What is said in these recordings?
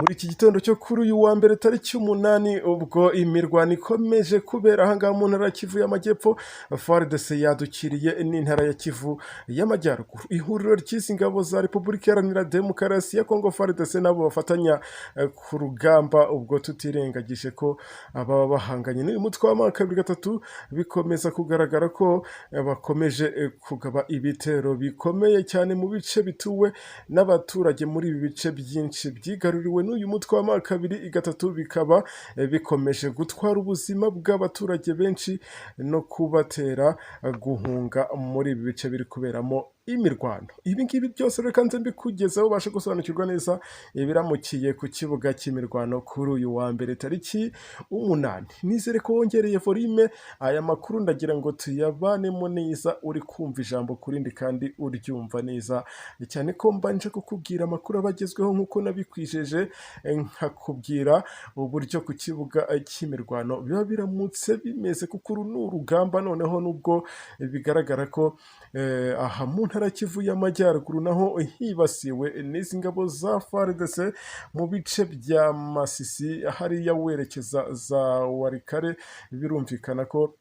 Muri iki gitondo cyo kuri uyu wa mbere tariki 8, ubwo imirwano ikomeje kubera ahangaha mu ntara ya Kivu y'Amajyepfo, FARDC yadukiriye n'intara ya Kivu y'Amajyaruguru. Ihuriro ry'izi ngabo za Repubulika Iharanira Demokarasi ya Kongo, FARDC, nabo bafatanya ku rugamba, ubwo tutirengagije ko ababa bahanganye n'uyu mutwe wa M23, bikomeza kugaragara ko bakomeje kugaba ibitero bikomeye cyane mu bice bituwe n'abaturage muri ibi bice byinshi byigaruriwe n'uyu mutwe wa M23, bikaba bikomeje gutwara ubuzima bw'abaturage benshi no kubatera guhunga muri ibi bice biri kuberamo imirwano. Ibi ngibi byose reka nze mbikugezeho ubashe gusobanukirwa neza ibiramukiye ku kibuga cy'imirwano kuri uyu wa mbere tariki 8. Nizere ko wongereye volume. Aya makuru ndagira ngo tuyabanemo neza, uri kumva ijambo ku rindi kandi uryumva neza cyane, ko mbanje kukubwira amakuru aba agezweho nk'uko nabikwijeje, nkakubwira uburyo ku kibuga cy'imirwano biba biramutse bimeze, kuko uru ni urugamba. Noneho nubwo bigaragara ko aha mu ntara Kivu y'Amajyaruguru naho hibasiwe n'izi ngabo za FARDC mu bice bya Masisi, hariya werekeza za Walikale, birumvikana ko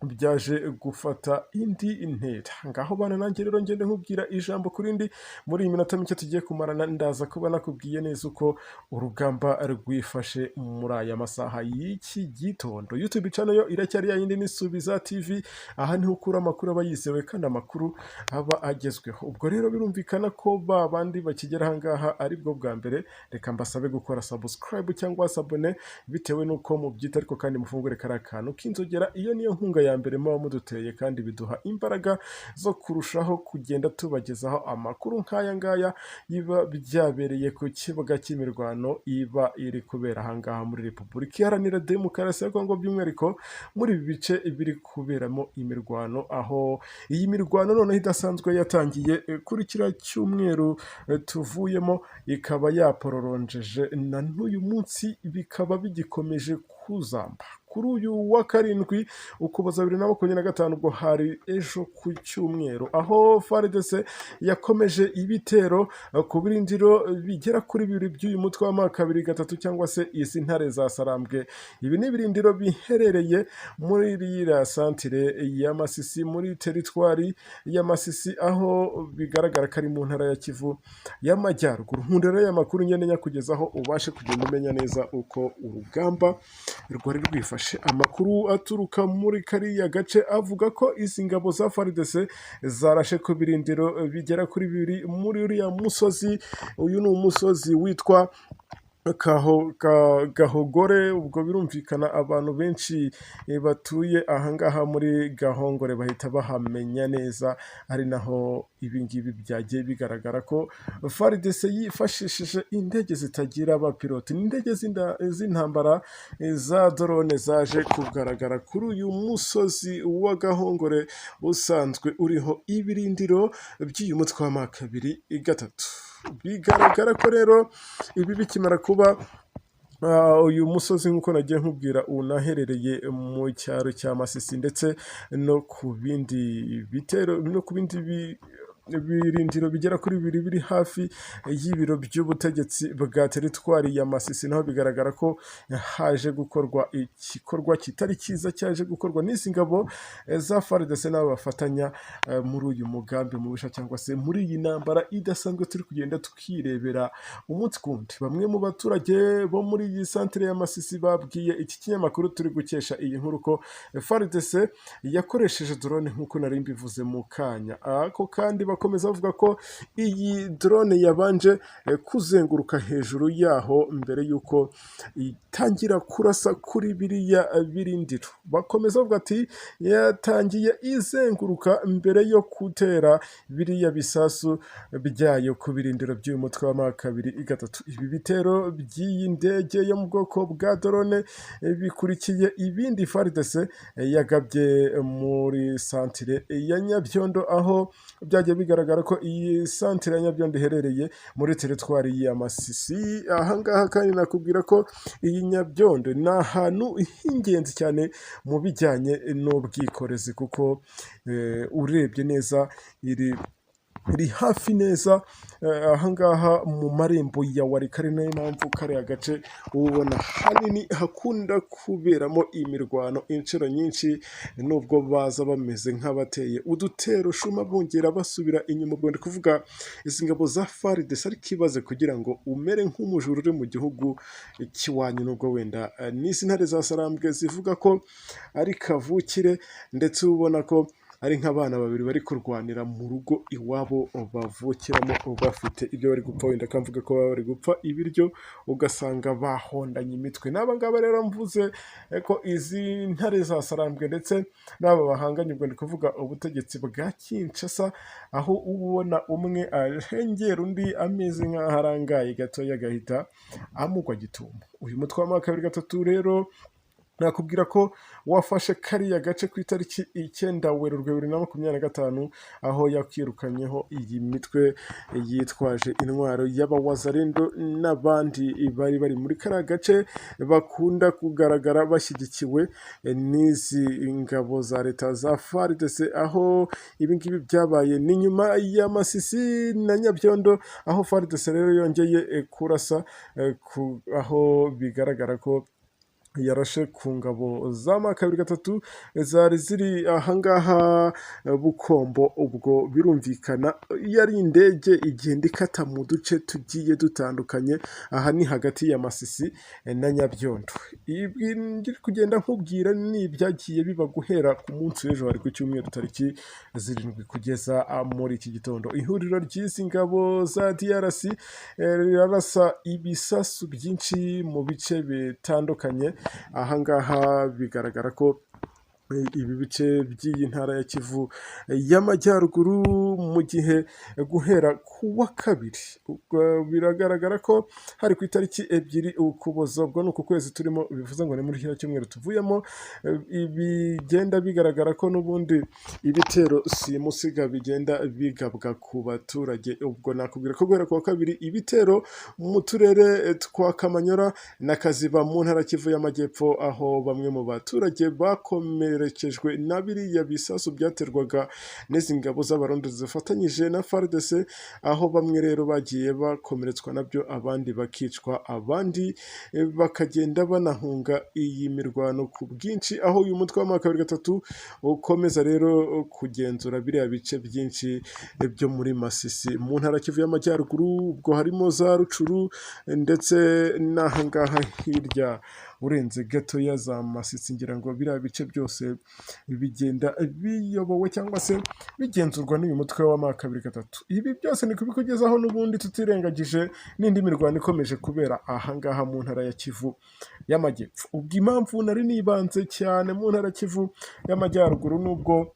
byaje gufata indi ntera. Ngaho bana nanjye rero ngende nkubwira ijambo ku rindi. Muri iyi minota mike tugiye kumarana, ndaza kuba nakubwiye neza uko urugamba rwifashe muri aya masaha y'iki gitondo. YouTube channel yo iracyari ya yindi, ni Subiza TV. Aha niho ukura amakuru aba yizewe kandi amakuru aba agezweho. Ubwo rero birumvikana ko ba bandi bakigera aha ngaha aribwo bwa mbere, reka mbasabe gukora subscribe cyangwa s'abonner bitewe n'uko mubyita, ariko kandi mufungure kariya kantu k'inzogera. Iyo niyo nkunga ya mbere muba muduteye kandi biduha imbaraga zo kurushaho kugenda tubagezaho amakuru nk'aya ngaya biba byabereye ku kibuga cy'imirwano iba iri kubera aha ngaha muri Repubulika Iharanira Demokarasi ya Kongo, by'umwihariko muri ibi bice biri kuberamo imirwano, aho iyi mirwano noneho idasanzwe yatangiye kuri kiriya cyumweru tuvuyemo, ikaba yapororonjeje na n'uyu munsi bikaba bigikomeje kuzamba. Kuri uyu wa 7 Ukuboza 2025, ubwo hari ejo ku cyumweru, aho FARDC yakomeje ibitero ku birindiro bigera kuri bibiri by'uyu mutwe wa M23 cyangwa se izi ntare za Sarambwe. Ibi ni ibirindiro biherereye muri iriya santire ya Masisi, muri teritwari ya Masisi, aho bigaragara ko ari mu ntara ya Kivu y'Amajyaruguru. Nkunda rero aya makuru ngende nyakugezaho ubashe kugenda umenya neza uko urugamba rwari rwifashe. Amakuru aturuka muri kariya gace avuga ko izi ngabo za FARDC zarashe ku birindiro bigera kuri bibiri muri uriya musozi. Uyu ni umusozi witwa Gahogore. Ubwo birumvikana abantu benshi batuye ahangaha muri Gahongore bahita bahamenya neza, ari naho ibingibi byagiye bigaragara ko FARDC yifashishije indege zitagira abapilote, indege z'intambara za drone zaje kugaragara kuri uyu musozi wa Gahongore usanzwe uriho ibirindiro by'uyu mutwe wa M23. Bigaragara ko rero ibi bikimara kuba, uyu musozi nk'uko nagiye nkubwira unaherereye mu cyaro cya Masisi, ndetse no ku bindi bitero no ku bindi birindiro bigera kuri bibiri biri hafi y'ibiro by'ubutegetsi bwa teritwari ya Masisi, naho bigaragara ko haje gukorwa igikorwa kitari cyiza cyaje gukorwa n'izi ngabo za FARDC n'abo bafatanya muri uyu mugambi mubisha cyangwa se muri iyi ntambara idasanzwe turi kugenda twirebera umunsi ku wundi. Bamwe mu baturage bo muri iyi santire ya Masisi babwiye iki kinyamakuru turi gukesha iyi nkuru ko FARDC yakoresheje drone nk'uko nari mbivuze mu kanya ako, kandi bakomeza bavuga ko iyi drone yabanje kuzenguruka hejuru yaho mbere y'uko itangira kurasa kuri biriya birindiro. Bakomeza bavuga ati yatangiye izenguruka mbere yo gutera biriya bisasu byayo ku birindiro by'uyu mutwe wa M23. Ibi bitero by'iyi ndege yo mu bwoko bwa drone bikurikiye ibindi FARDC yagabye muri santire ya Nyabyondo, aho byagiye bigaragara ko iyi santire ya Nyabyondo iherereye muri teritwari ya Masisi. Ahangaha kandi nakubwira ko iyi Nyabyondo ni ahantu h'ingenzi cyane mu bijyanye n'ubwikorezi, kuko urebye neza iri Iri hafi neza ahangaha mu marembo ya Walikale. Niyo mpamvu kariya gace uba ubona hanini hakunda kuberamo imirwano inshuro nyinshi, nubwo baza bameze nk'abateye udutero shuma bongera basubira inyuma. Ubwo ndi kuvuga izi ngabo za FARDC. Ariko ibaze kugira ngo umere nk'umujura uri mu gihugu cy'iwanyu, nubwo wenda n'izi ntare za Sarambwe zivuga ko ari kavukire, ndetse uba ubona ko ari nk'abana babiri bari kurwanira mu rugo iwabo bavukiramo, bafite ibyo bari gupfa. Wenda kamvuga ko baba bari gupfa ibiryo, ugasanga bahondanye imitwe. N'aba ngaba rero mvuze ko izi ntare za Sarambwe ndetse n'aba bahanganye, ubwo ndi kuvuga ubutegetsi bwa Kinshasa, aho uba ubona umwe arengera undi ameze nk'aho arangaye gatoya, agahita amugwa gitumo. Uyu mutwe wa 23 rero nakubwira ko wafashe kariya gace ku itariki 9 Werurwe 2025, aho yakirukanyeho iyi mitwe yitwaje intwaro y'Abawazarendo n'abandi bari bari muri kariya gace, bakunda kugaragara bashyigikiwe n'izi ngabo za leta za FARDC. Aho ibi ngibi byabaye ni nyuma ya Masisi na Nyabyondo, aho FARDC rero yongeye kurasa, aho bigaragara ko yarashe ku ngabo za M23 zari ziri ahangaha Bukombo. Ubwo birumvikana iyo ari indege igenda ikata mu duce tugiye dutandukanye. Aha ni hagati ya Masisi na Nyabyondo. Ibi ndi kugenda nkubwira ni ibyagiye biba guhera ku munsi w'ejo, hari ku cyumweru tariki 7, kugeza muri iki gitondo. Ihuriro ry'izi ngabo za DRC rirarasa ibisasu byinshi mu bice bitandukanye. Ahangaha bigaragara ko ibi bice by'iyi ntara ya Kivu y'Amajyaruguru, mu gihe guhera ku wa kabiri biragaragara ko hari ku itariki 2 Ukuboza, ubwo ni uku kwezi turimo, bivuze ngo ni muri kiriya cyumweru tuvuyemo, bigenda bigaragara ko n'ubundi ibitero simusiga bigenda bigabwa ku baturage. Ubwo nakubwira ko guhera ku wa kabiri ibitero mu turere twa Kamanyora na Kaziba mu ntara Kivu y'Amajyepfo, aho bamwe mu baturage bakomerekejwe na biriya bisasu byaterwaga n'izi ngabo z'Abarundi zifatanyije na FARDC, aho bamwe rero bagiye bakomeretswa nabyo, abandi bakicwa, abandi bakagenda banahunga iyi mirwano ku bwinshi, aho uyu mutwe wa 23 ukomeza rero kugenzura biriya bice byinshi byo muri Masisi mu ntara Kivu y'Amajyaruguru. Ubwo harimo za Rutshuru ndetse n'ahangaha hirya urenze gatoya za Masisi. Ngira ngo biriya bice byose bigenda biyobowe cyangwa se bigenzurwa n'uyu mutwe wa M23. Ibi byose ni kubikugezaho n'ubundi tutirengagije n'indi mirwano ikomeje kubera ahangaha mu ntara ya Kivu y'Amajyepfo. Ubwo impamvu nari nibanze cyane mu ntara Kivu y'Amajyaruguru, nubwo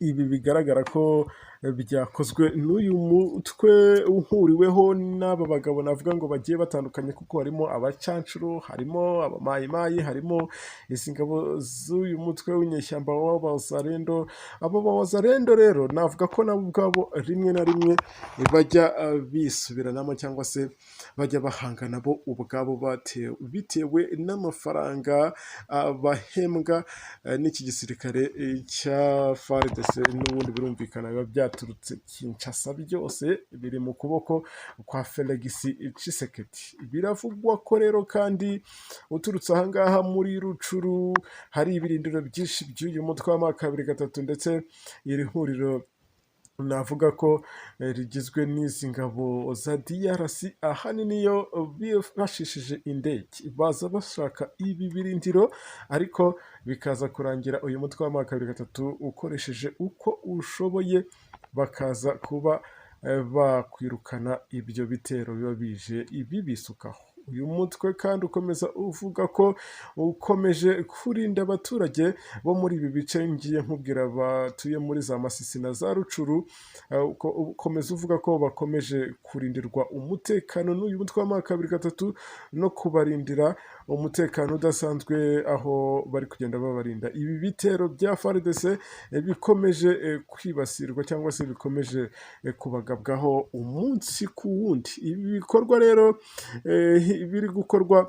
ibi bigaragara ko byakozwe n'uyu mutwe uhuriweho n'aba bagabo navuga ngo bagiye batandukanye, kuko harimo abacancuro, harimo Abamayimayi, harimo izi ngabo z'uyu mutwe w'inyeshyamba w'Abazarendo. Abo Bawazarendo rero navuga ko nabo ubwabo rimwe na rimwe bajya bisubiranamo cyangwa se bajya bahangana bo ubwabo bitewe n'amafaranga bahembwa n'iki gisirikare cya FARDC. N'ubundi birumvikana biba byaturutse Kinshasa, byose biri mu kuboko kwa Felix Tshisekedi. Biravugwa ko rero kandi uturutse ahangaha muri Rutshuru hari ibirindiro byinshi by'uyu mutwe wa M23, ndetse iri huriro navuga ko rigizwe n'izi ngabo za DRC, ahanini iyo bifashishije indege baza bashaka ibi birindiro, ariko bikaza kurangira uyu mutwe wa M23 ukoresheje uko ushoboye, bakaza kuba bakwirukana ibyo bitero biba bije bibisukaho. Uyu mutwe kandi ukomeza uvuga ko ukomeje kurinda abaturage bo muri ibi bice ngiye nkubwira batuye muri za Masisi na za Rutshuru. Ukomeza uvuga ko bakomeje kurindirwa umutekano n'uyu mutwe wa M23 no kubarindira umutekano udasanzwe, aho bari kugenda babarinda ibi bitero bya FARDC bikomeje kwibasirwa cyangwa se bikomeje kubagabwaho umunsi ku wundi. Ibi bikorwa rero biri gukorwa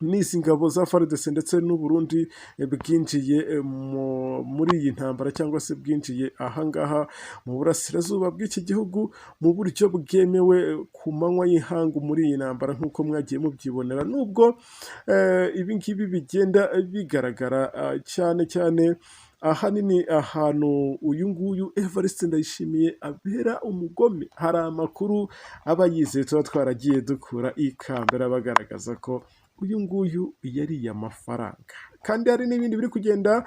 N'izi ngabo za FARDC ndetse n'u Burundi bwinjiye muri iyi ntambara, cyangwa se bwinjiye ahangaha mu burasirazuba bw'iki gihugu mu buryo bwemewe ku manywa y'ihangu muri iyi ntambara, nk'uko mwagiye mubyibonera, nubwo ibi ngibi bigenda bigaragara cyane cyane ahanini ahantu uyu nguyu Evariste Ndayishimiye abera umugome. Hari amakuru aba yizeye tuba twaragiye dukura ikambere bagaragaza ko uyu nguyu yariye amafaranga, kandi hari n'ibindi biri kugenda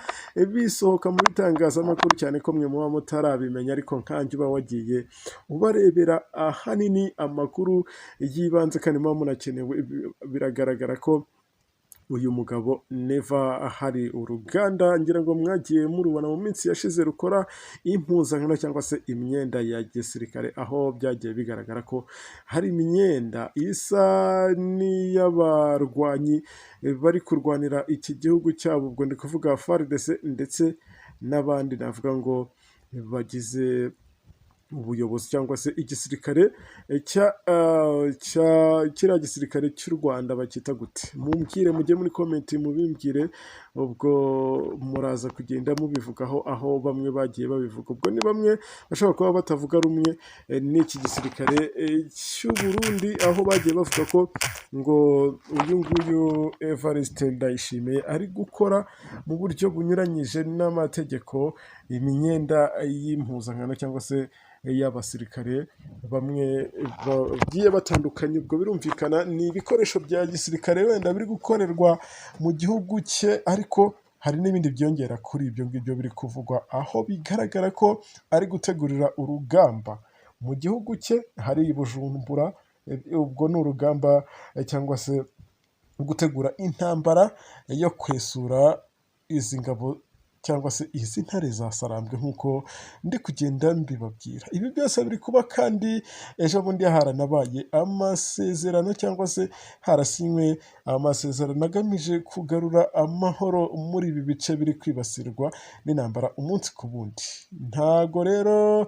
bisohoka mu bitangazamakuru, cyane ko mwe muba mutarabimenya, ariko nkanjye uba wagiye ubarebera ahanini amakuru y'ibanze kandi muba munakenewe. Biragaragara ko uyu mugabo Neva hari uruganda, ngira ngo mwagiye murubona mu minsi yashize, rukora impuzankano cyangwa se imyenda ya gisirikare, aho byagiye bigaragara ko hari imyenda isa n'iy'abarwanyi bari kurwanira iki gihugu cyabo, ubwo ndi kuvuga FARDC ndetse n'abandi navuga ngo bagize ubuyobozi cyangwa se igisirikare cya kiriya gisirikare cy'u Rwanda bacyita gute? Mumbwire, mujye muri comment mubimbwire, ubwo muraza kugenda mubivugaho aho bamwe bagiye babivuga. Ubwo ni bamwe bashobora kuba batavuga rumwe n'iki gisirikare cy'u Burundi, aho bagiye bavuga ko ngo uyu nguyu Evariste Ndayishimiye ari gukora mu buryo bunyuranyije n'amategeko imyenda y'impuzankano cyangwa se y'abasirikare bamwe bagiye batandukanye. Ubwo birumvikana ni ibikoresho bya gisirikare wenda biri gukorerwa mu gihugu cye, ariko hari n'ibindi byongera kuri ibyo ngibyo biri kuvugwa, aho bigaragara ko ari gutegurira urugamba mu gihugu cye hari i Bujumbura. Ubwo ni urugamba cyangwa se gutegura intambara yo kwesura izi ngabo cyangwa se izi ntare za Sarambwe, nk'uko ndi kugenda mbibabwira. Ibi byose biri kuba kandi ejo bundi haranabaye amasezerano, cyangwa se harasinywe amasezerano agamije kugarura amahoro muri ibi bice biri kwibasirwa n'intambara umunsi ku wundi. Ntago rero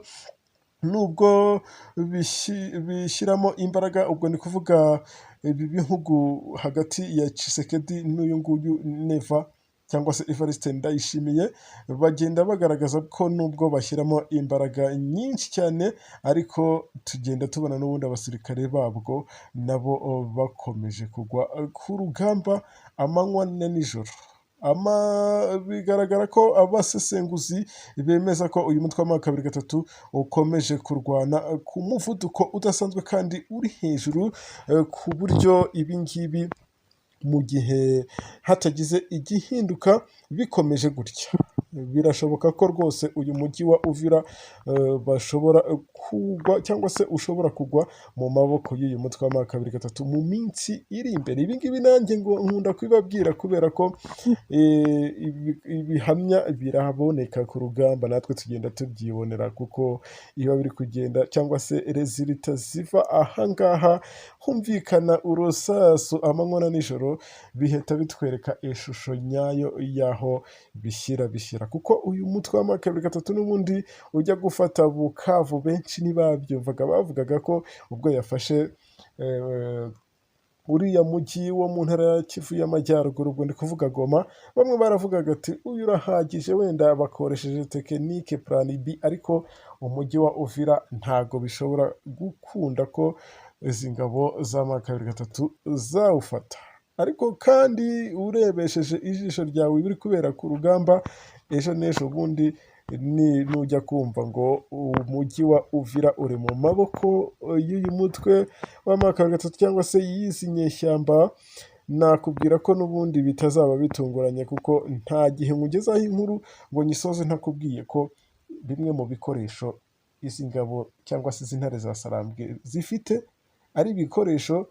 nubwo bishyiramo imbaraga, ubwo ni kuvuga ibi bihugu hagati ya Tshisekedi n'uyu nguyu Neva cyangwa se Evariste Ndayishimiye, bagenda bagaragaza ko nubwo bashyiramo imbaraga nyinshi cyane, ariko tugenda tubona n'ubundi abasirikare babwo nabo bakomeje kugwa ku rugamba amanywa na nijoro. Bigaragara ko abasesenguzi bemeza ko uyu mutwe wa M23 ukomeje kurwana ku muvuduko udasanzwe kandi uri hejuru, ku buryo ibi ngibi mu gihe hatagize igihinduka bikomeje gutya, birashoboka ko rwose uyu mujyi wa Uvira bashobora kugwa, cyangwa se ushobora kugwa mu maboko y'uyu mutwe wa M23 mu minsi iri imbere. Ibi ngibi nanjye ngo nkunda kubibabwira kubera ko ibihamya biraboneka ku rugamba, natwe tugenda tubyibonera, kuko iyo biri kugenda cyangwa se résultats ziva ahangaha humvikana urusasu amanywa na nijoro, bihita bitwereka ishusho nyayo y'aho bishyira bishyira, kuko uyu mutwe wa M23 n'ubundi ujya gufata Bukavu benshi ntibabyumvaga, bavugaga ko ubwo yafashe uriya mujyi wo mu ntara ya Kivu y'Amajyaruguru, ubwo ndi kuvuga Goma, bamwe baravugaga ati uyu urahagije, wenda bakoresheje technique plan B, ariko umujyi wa Uvira ntago bishobora gukunda ko izi ngabo za M23 zawufata. Ariko kandi urebesheje ijisho ryawe ibiri kubera ku rugamba, ejo n'ejo bundi ni nujya kumva ngo umujyi wa Uvira uri mu maboko y'uyu mutwe wa M23 cyangwa se y'izi nyeshyamba, nakubwira ko n'ubundi bitazaba bitunguranye, kuko nta gihe nkugezaho inkuru ngo nyisoze ntakubwiye ko bimwe mu bikoresho izi ngabo cyangwa se izi ntare za Sarambwe zifite ari ibikoresho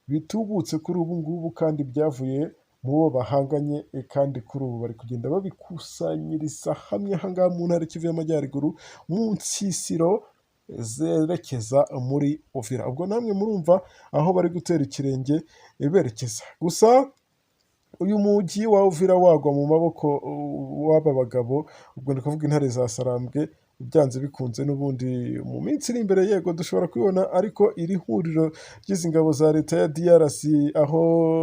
bitubutse kuri ubu ngubu, kandi byavuye mu bo bahanganye, kandi kuri ubu bari kugenda babikusanyiriza hamwe aha ngaha mu ntara Kivu y'Amajyaruguru mu nsisiro zerekeza muri Uvira. Ubwo namwe murumva aho bari gutera ikirenge berekeza. Gusa uyu mujyi wa Uvira wagwa mu maboko w'aba bagabo, ubwo ndi kuvuga intare za Sarambwe, Byanze bikunze n'ubundi mu minsi iri imbere, yego, dushobora kubibona, ariko iri huriro ry'izi ngabo za leta ya DRC, aho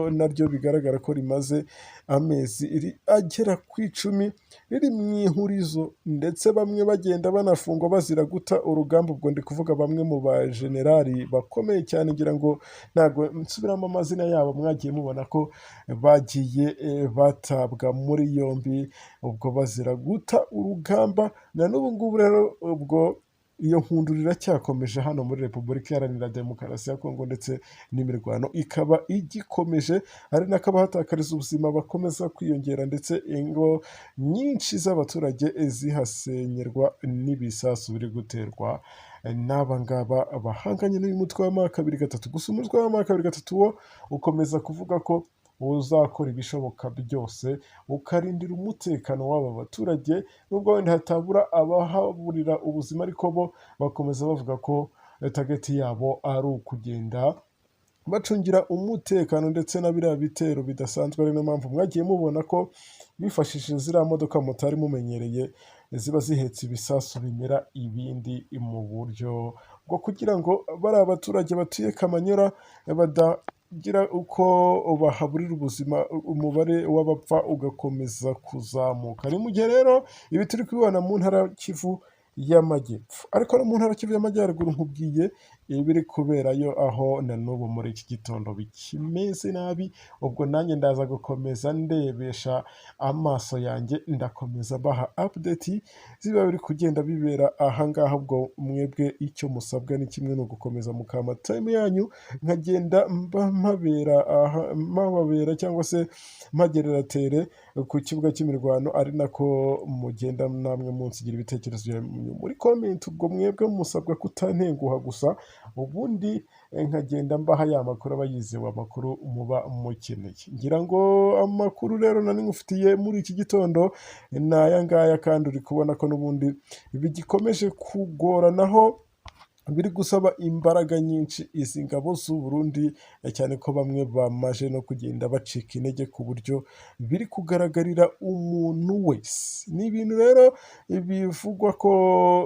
naryo bigaragara ko rimaze amezi agera ku 10 riri mu ihurizo, ndetse bamwe bagenda banafungwa bazira guta urugamba. Ubwo ndi kuvuga bamwe mu bajenerali bakomeye cyane, ngira ngo ntabwo nsubiramo amazina yabo, mwagiye mubona ko bagiye batabwa muri yombi ubwo bazira guta urugamba. Na n'ubu ngubu rero ubwo iyo nkundura iracyakomeje hano muri Repubulika Iharanira Demokarasi ya Kongo, ndetse n'imirwano ikaba igikomeje, ari nako abahatakariza ubuzima bakomeza kwiyongera, ndetse ingo nyinshi z'abaturage zihasenyerwa n'ibisasu biri guterwa n'aba ngaba bahanganye n'uyu mutwe wa M23. Gusa umutwe wa M23 wo ukomeza kuvuga ko uzakora ibishoboka byose ukarindira umutekano w'aba baturage, nubwo wenda hatabura abahaburira ubuzima, ariko bo bakomeza bavuga ko target yabo ari ukugenda bacungira umutekano ndetse na biriya bitero bidasanzwe. Ari nayo mpamvu mwagiye mubona ko bifashishije ziriya modoka mutari mumenyereye ziba zihetse ibisasu bimera ibindi, mu buryo bwo kugira ngo bariya baturage batuye Kamanyola badagira uko bahaburira ubuzima, umubare w'abapfa ugakomeza kuzamuka. Ni mu gihe rero ibi turi kubibona mu ntara Kivu y'Amajyepfo, ariko no mu ntara Kivu y'Amajyaruguru nkubwiye ibiri kuberayo, aho na n'ubu muri iki gitondo bikimeze nabi. Ubwo nanjye ndaza gukomeza ndebesha amaso yanjye, ndakomeza baha update ziba biri kugenda bibera ahangaha. Ubwo mwebwe icyo musabwa ni kimwe, ni ugukomeza mukampa time yanyu, nkagenda mpabera aha, mpababera cyangwa se mpagerera tere ku kibuga cy'imirwano, ari nako mugenda namwe munsigira ibitekerezo byanyu muri comment. Ubwo mwebwe musabwa kutantenguha gusa, ubundi nkagenda mbaha ya makuru aba yizewe, amakuru muba mukeneye. Ngira ngo amakuru rero nari ngufitiye muri iki gitondo ni aya ngaya, kandi uri kubona ko n'ubundi bigikomeje kugoranaho, biri gusaba imbaraga nyinshi izi ngabo z'u Burundi, cyane ko bamwe bamaze no kugenda bacika intege ku buryo biri kugaragarira umuntu wese. Ni ibintu rero bivugwa ko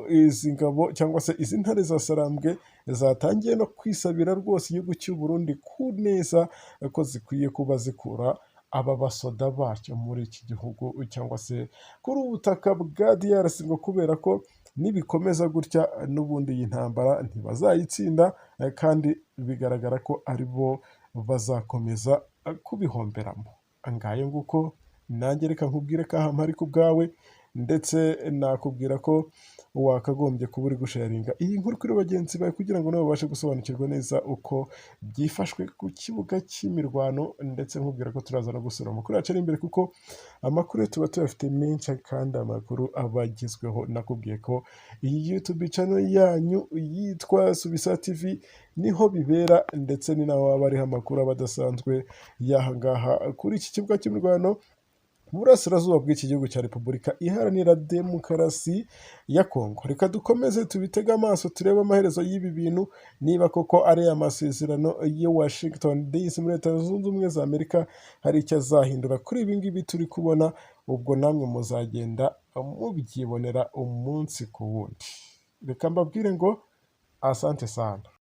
izi ngabo cyangwa se izi ntare za Sarambwe zatangiye no kwisabira rwose igihugu cy'u Burundi ku neza ko zikwiye kuba zikura aba basoda bacyo muri iki gihugu cyangwa se kuri ubu butaka bwa DRC, ngo kubera ko nibikomeza gutya n'ubundi iyi ntambara ntibazayitsinda, kandi bigaragara ko ari bo bazakomeza kubihomberamo. Ngayo nguko, nanjye reka nkubwire ko aha mpari ku bwawe, ndetse nakubwira ko wakagombye kuba uri gusharinga iyi nkuru kuri bagenzi bawe kugira ngo nabo babashe gusobanukirwa neza uko byifashwe ku kibuga cy'imirwano, ndetse nkubwira ko turaza no gusura amakuru yacu ari imbere, kuko amakuru yo tuba tuyafite menshi kandi amakuru aba agezweho. Nakubwiye ko iyi YouTube channel yanyu yitwa Subisa TV niho bibera, ndetse ni naho haba hariho amakuru aba adasanzwe y'aha ngaha kuri iki kibuga cy'imirwano mu burasirazuba bw'iki gihugu cya Repubulika Iharanira Demokarasi ya Kongo. Reka dukomeze tubitege amaso, turebe amaherezo y'ibi bintu, niba koko ari amasezerano ya Washington DC muri Leta Zunze Ubumwe za Amerika hari icyo azahindura kuri ibi ngibi turi kubona. Ubwo namwe muzagenda mubyibonera umunsi ku wundi. Reka mbabwire ngo asante sana.